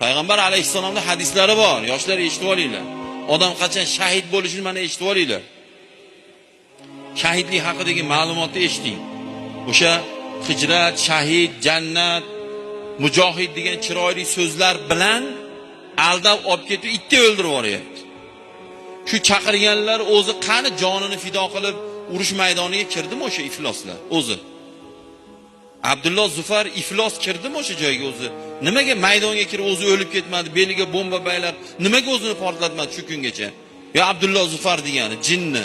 Payg'ambar alayhissalomning hadislari bor, yoshlar eshitib olinglar. Odam qachon shahid bo'lishini mana eshitib olinglar. Shahidlik haqidagi ma'lumotni eshiting. O'sha hijrat, shahid, jannat, mujohid degan chiroyli so'zlar bilan aldab olib ketib itga o'ldirib yuboryapti. Shu chaqirganlar o'zi qani jonini fido qilib urush maydoniga kirdimi o'sha ifloslar o'zi? Abdulloh Zufar iflos kirdimi o'sha joyga o'zi? Nimaga maydonga kirib o'zi o'lib ketmadi, beliga bomba baylab, nimaga o'zini portlatmadi shu kungacha? Yo Abdulloh Zufar degani jinni,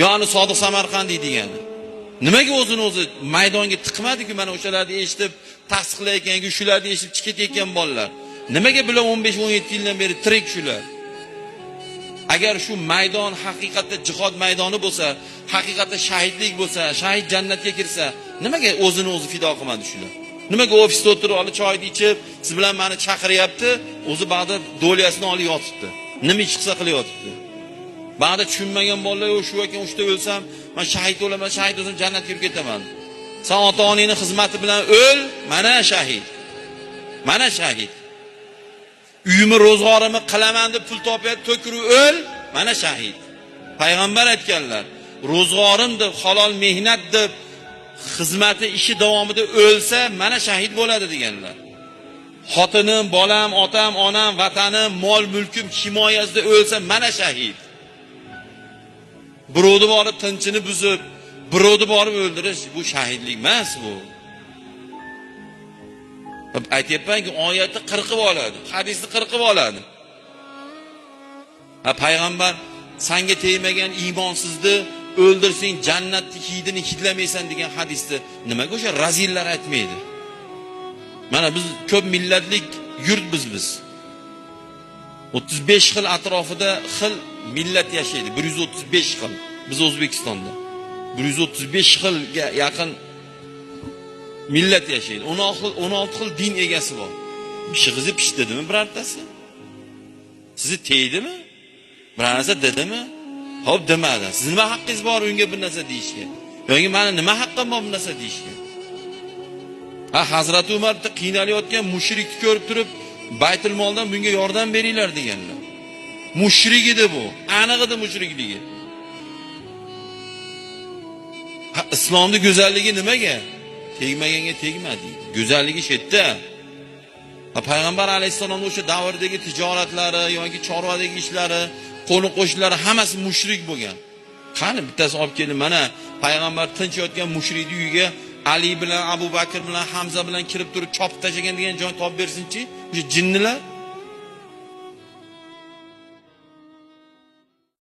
yo ani Sodiq Samarqandiy degani. Nimaga o'zini o'zi maydonga tiqmadi-ku, mana o'shalarni eshitib tasdiqlayotgan, shularni eshitib chiqib ketayotgan bolalar. Nimaga bular 15-17 yildan beri tirik shular? Agar shu maydon haqiqatda jihod maydoni bo'lsa, haqiqatda shahidlik bo'lsa, shahid jannatga kirsa, nimaga o'zini o'zi fido qilmadi shular? Nimaga ofisda o'tirib olib choyni ichib, siz bilan meni chaqiryapti, o'zi ba'da доля sini olib yotibdi. Nima ish qilsa qilyotibdi. Ba'da tushunmagan bolalar, "Shu ekan, o'shda o'lsam, men shahid o'laman, shahid bo'lsam jannatga kirib ketaman." Sen ota-onangning xizmati bilan o'l, mana shahid. Mana shahid. Uyimni ro'zg'orimni qilaman deb pul topyapti, to'kirib o'l, mana shahid. Payg'ambar aytganlar, ro'zg'orim deb, halol mehnat deb xizmati ishi davomida o'lsa, mana shahid bo'ladi deganlar. Xotinim, bolam, otam, onam, vatanim, mol mulkim himoyasida o'lsa, mana shahid. Birovni borib tinchini buzib, birovni borib o'ldirish bu shahidlik emas bu. Aytyapmanki, oyatni qirqib oladi, hadisni qirqib oladi. Ha, payg'ambar sanga tegmagan iymonsizni o'ldirsang jannatni hidini hidlamaysan degan hadisni nimaga o'sha razillar aytmaydi? Mana biz ko'p millatlik yurtmiz biz. 35 xil atrofida xil millat yashaydi. 135 xil biz O'zbekistonda. 135 xilga yaqin millat yashaydi. 16 xil, 16 xil din egasi bor. Pishig'izi pish dedimi birortasi? Sizni tegdimi? Bir narsa dedimi? Xo'p, demadi. Siz nima haqqingiz bor unga bir narsa deyishga? Yoki mani nima haqqim bor bir narsa deyishga? Ha, Hazrati Umar bitta qiynalayotgan mushrikni ko'rib turib, Baytul moldan bunga yordam beringlar deganlar. Mushrik edi bu. Aniq edi mushrikligi. Ha, islomning go'zalligi nimaga? Tegmaganga tegma deydi. Go'zalligi shu yerda. Ha, payg'ambar alayhissalomning o'sha davrdagi tijoratlari yoki chorvadagi ishlari, qo'ni qo'shnilari hammasi mushrik bo'lgan. Qani bittasi olib kelin, mana payg'ambar tinch yotgan mushrikning uyiga Ali bilan Abu Bakr bilan Hamza bilan kirib turib chopib tashlagan degan joy topib bersinchi, o'sha jinnilar.